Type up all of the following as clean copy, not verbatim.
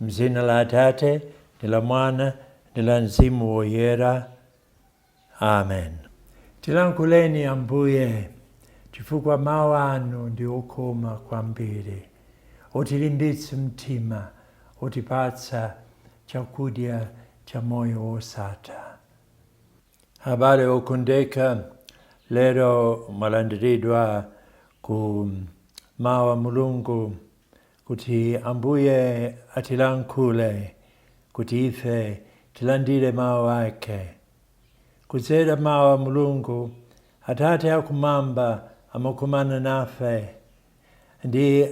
M'dzina la Atate, ndi la Mwana, ndi la Mzimu Woyera. Amen. Tilankhuleni Ambuye, chifukwa mawu anu ndi okoma kwambiri, otilimbitsa mtima, otipatsa chakudya cha moyo wosatha. Abale okondeka, lero mwalandiridwa ku mawu a Mulungu kuti Ambuye atilankhule kuti ife tilandire mawu ake. Kudzera mawu a Mulungu, Atate akumwamba amakumana nafe ndi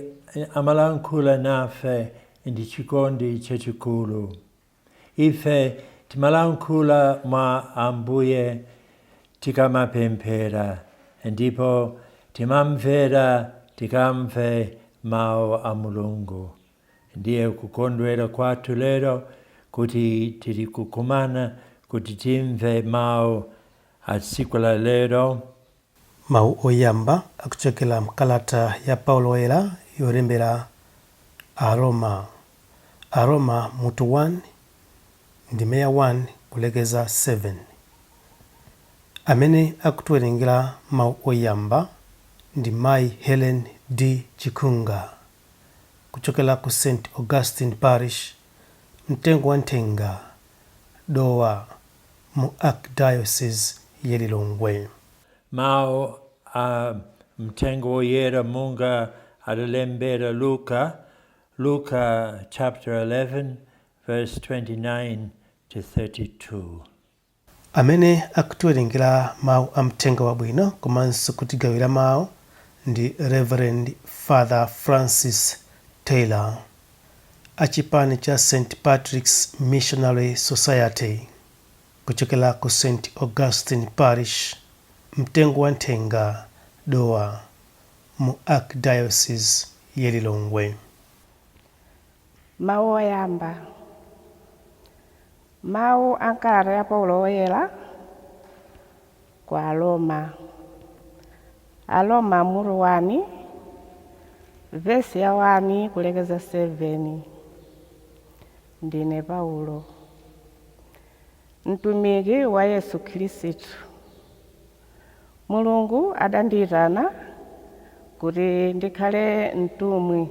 amalankhula nafe ndi chikondi chachikulu. Ife timalankhula mwa Ambuye tikamapemphera ndipo timamvera tikamve mawu a Mulungu. Ndiye kukondwera kwathu lero kuti tili kukumana kuti timve mawu a tsiku la lero. Mawu oyamba akuchokera mkalata ya Paulo Woyera yolembera Aroma, Aroma mutu 1 ndime ya 1 kulekeza 7. Amene akutiwerengera mawu oyamba ndi Mayi Helen D. Chikunga kuchokera ku St. Augustine Parish, Mtengo wa Nthenga, Dowa mu Archdiocese ya Lilongwe. Mawu a Mthenga Woyera monga adalembera Luka, Luka chapter 11 verse 29 to 32. Amene akutiwerengera mawu a Mthenga Wabwino komanso kutigawira mawu ndi Rev. Father Francis Taylor a chipani cha St Patrick's Missionary Society kuchokera ku St Augustine Parish, Mtengo wa Nthenga, Dowa mu Archdiocese ya Lilongwe. Mawu oyamba. Mawu a m'kalata ya Paulo Woyera kwa Aroma. Aroma mutu 1 vesi ya 1 kulekeza 7. Ndine Paulo, mtumiki wa Yesu Khristu. Mulungu adandiyitana kuti ndikhale mtumwi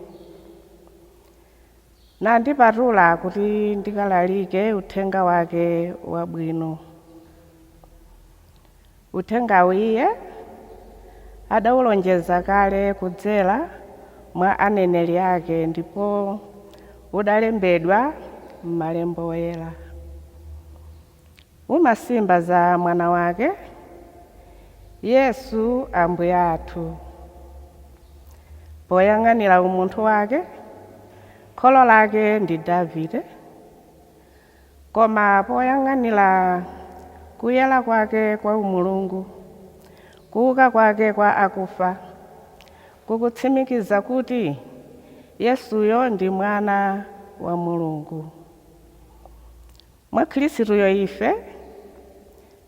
nandipatula kuti ndikalalike uthenga wake wabwino. Uthengawu iye adawulonjeza kale kudzera mwa aneneri ake ndipo udalembedwa m'malembo oyera. Umasimba za mwana wake Yesu Ambuye athu. Poyang'anira umunthu wake, kholo lake ndi Davide, koma poyang'anira kuyera kwake kwa umulungu, kuuka kwake kwa akufa, kukutsimikiza kuti Yesuyo ndi mwana wa Mulungu. Mwa Khristuyo ife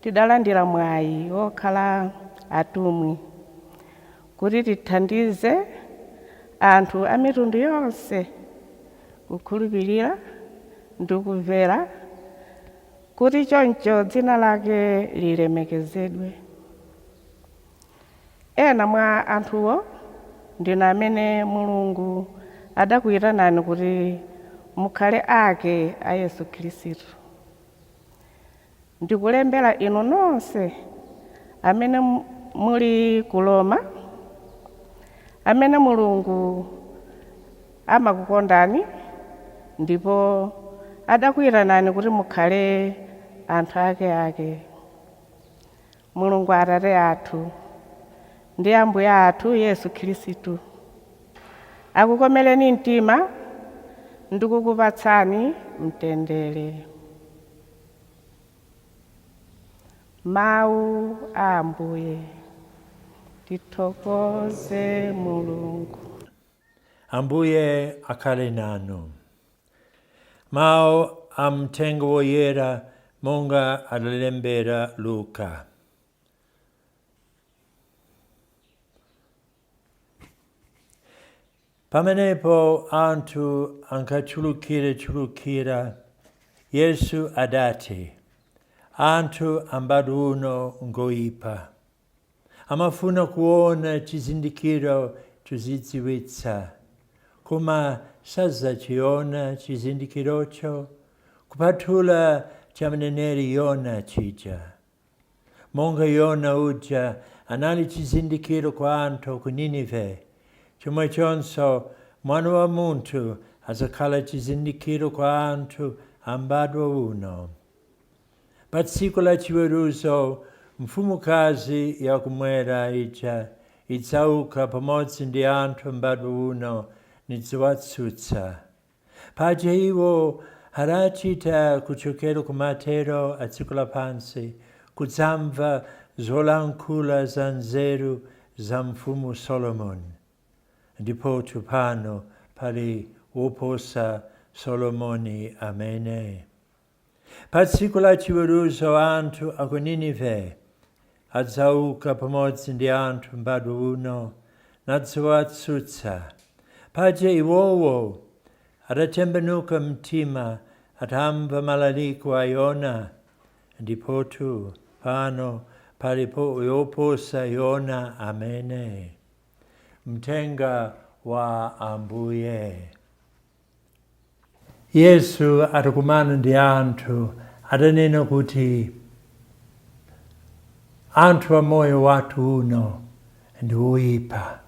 tidalandira mwayi wokhala atumwi kuti tithandize anthu a mitundu yonse kukhulupirira ndi kumvera kuti choncho dzina lake lilemekezedwe. Ena mwa anthuwo ndinu amene Mulungu adakuyitanani kuti mukhale ake a Yesu Khristu. Ndikulembera inu nonse amene muli ku Roma, amene Mulungu amakukondani ndipo adakuyitanani kuti mukhale anthu akeake. Mulungu Atate athu ndi Ambuye athu Yesu Khristu akukomereni mtima ndi kukupatsani mtendere. Mawu a Ambuye. Tithokoze Mulungu. Ambuye akhale nanu. Mawu a Mthenga Woyera monga adalembera Luka. Pamenepo anthu ankachulukirachulukira, Yesu adati, Anthu a mbadwo uno ngoipa. Amafuna kuona chizindikiro chodzidziwitsa, koma sadzachiona chizindikirocho, kupatula cha mneneri Yona chija. Monga Yona uja anali chizindikiro kwa anthu a ku Ninive, chomwechonso Mwana wa Munthu adzakhala chizindikiro kwa anthu a mbadwo uno. Pa tsiku la chiweruzo, mfumukazi ya kumwera ija idzauka pamodzi ndi anthu a mbadwo uno nidzawatsutsa. Paja iwo adachita kuchokera kumathero a dziko lapansi kudzamva zolankhula za nzeru za mfumu Solomoni, ndipotu pano pali woposa Solomoni amene. Pa tsiku la chiweruzo anthu a ku Ninive adzauka pamodzi ndi anthu a mbadwo uno, nadzawatsutsa. Paja iwowo adatembenuka mtima atamva malaliko a Yona, ndipotu pano pali woposa Yona amene. Mthenga wa Ambuye. Yesu atakumana ndi anthu adanena kuti anthu a moyo wathu uno ndi oipa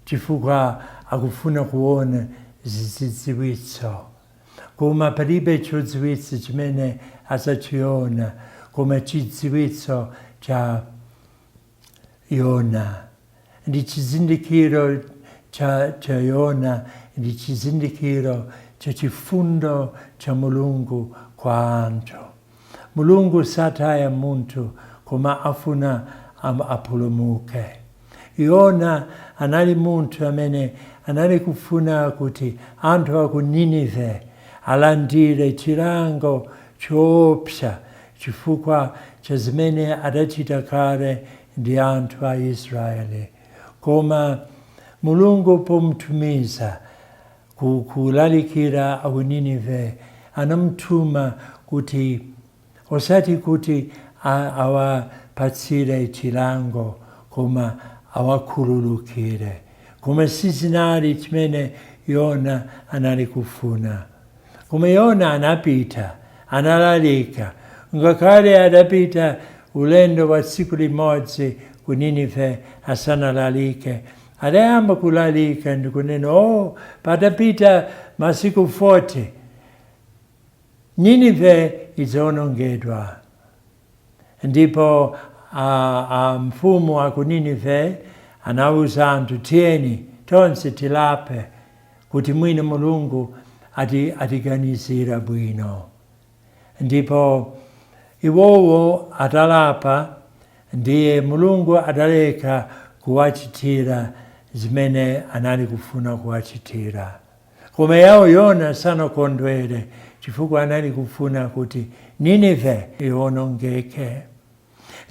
chifukwa akufuna kuona zidziwitso koma palibe chodziwitsa chimene adzachiona koma chidziwitso cha Yona ndi chizindikiro cha Yona ndi chizindikiro cha chifundo cha Mulungu kwa anthu. Mulungu sataya munthu koma afuna apulumuke. Yona anali munthu amene anali kufuna kuti anthu a ku Ninive alandire chilango choopsa chifukwa cha zimene adachita kale ndi anthu a Israeli. Koma Mulungu pomtumiza kulalikira a ku Ninive, anamtuma kuti osati kuti awapatsire chilango, koma awakhululukire. Koma sizinali chimene Yona anali kufuna. Koma Yona anapita, analalika. Ngakhale adapita ulendo wa tsiku limodzi ku Ninive asanalalike, adayamba kulalika ndi kunena, Oh, patapita masiku 40, Ninive idzaonongedwa. Ndipo a mfumu a ku Ninive anauza anthu, Tiyeni tonse tilape, kuti mwina Mulungu atiganizira bwino. Ndipo iwowo atalapa, ndiye Mulungu adaleka kuwachitira zimene anali kufuna kuwachitira. Koma yawo Yona sanakondwere chifukwa anali kufuna kuti Ninive iwonongeke.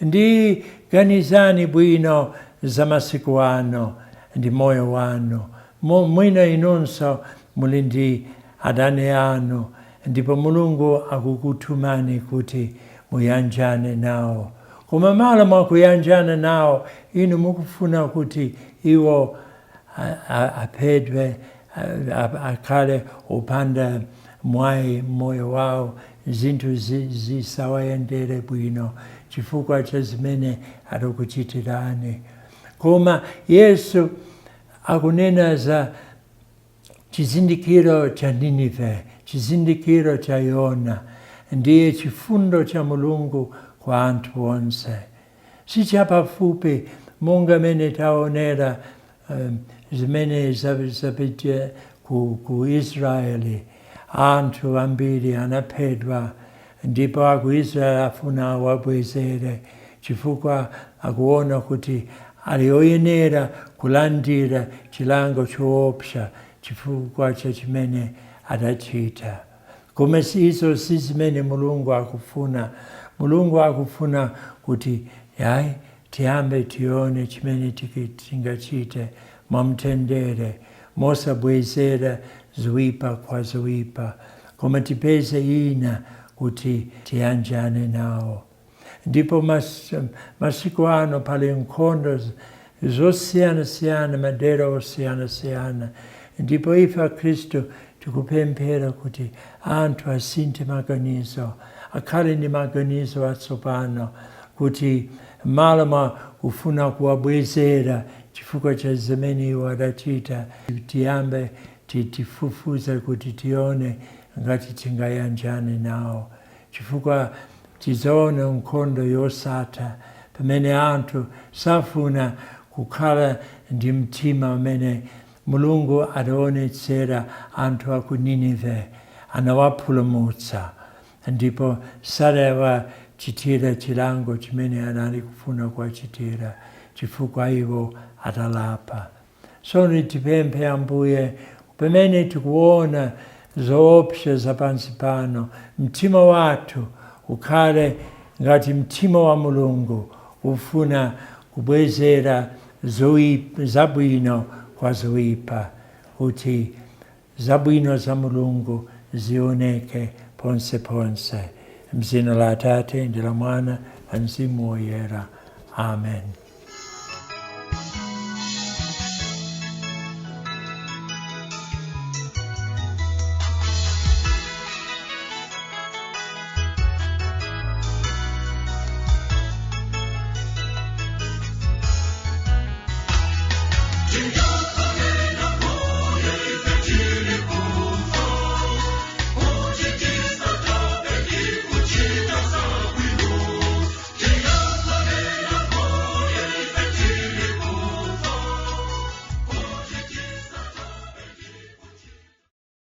Ndi ganizani bwino za masiku ano ndi moyo wanu. Mwina inunso muli ndi adani anu ndipo Mulungu akukutumani kuti muyanjane nawo. Koma malo mwa kuyanjana nawo, inu mukufuna kuti iwo aphedwe, akhale opanda mwayi mmoyo wawo, zinthu zisawayendere bwino chifukwa cha zimene adakuchitirani. Koma Yesu akunena za chizindikiro cha Ninive, chizindikiro cha Yona, ndiye chifundo cha Mulungu kwa anthu onse. Sichapafupi monga mene taonera zimene zapita ku Israeli. Anthu ambiri anaphedwa ndipo aku Israeli afuna awabwezere chifukwa akuona kuti ali oyenera kulandira chilango choopsa chifukwa cha chimene adachita. Koma izo si zimene Mulungu akufuna. Mulungu akufuna kuti yayi, tiyambe tione chimene tingachite mwamtendere, mosabwezera zoipa kwa zoipa, koma tipeze ina kuti tiyanjane nawo. Ndipo masiku ano pali nkhondo zosiyana-siyana, madera osiyana-siyana, ndipo ife Akhristu tikupemphera kuti anthu asinthe maganizo, akhale ndi maganizo atsopano, kuti m'malo mwa kufuna kuwabwezera chifukwa cha zimene iwo adachita, tiyambe tifufuze kuti tione ngati tingayanjane nawo, chifukwa tizaona nkhondo yosatha pamene anthu safuna kukhala ndi mtima umene Mulungu adaonetsera anthu aku Ninive. Anawapulumutsa ndipo sadawachitira chilango chimene anali kufuna kuwachitira, chifukwa iwo adalapa. Tsono tipemphe Ambuye, pamene tikuona zoopsa zapansi pano, mtima wathu ukhale ngati mtima wa Mulungu, ufuna kubwezera zabwino kwa zoipa, kuti zabwino za Mulungu zioneke ponse ponse. Mzina la Atate ndi la Mwana la Mzimu Woyera. Amen.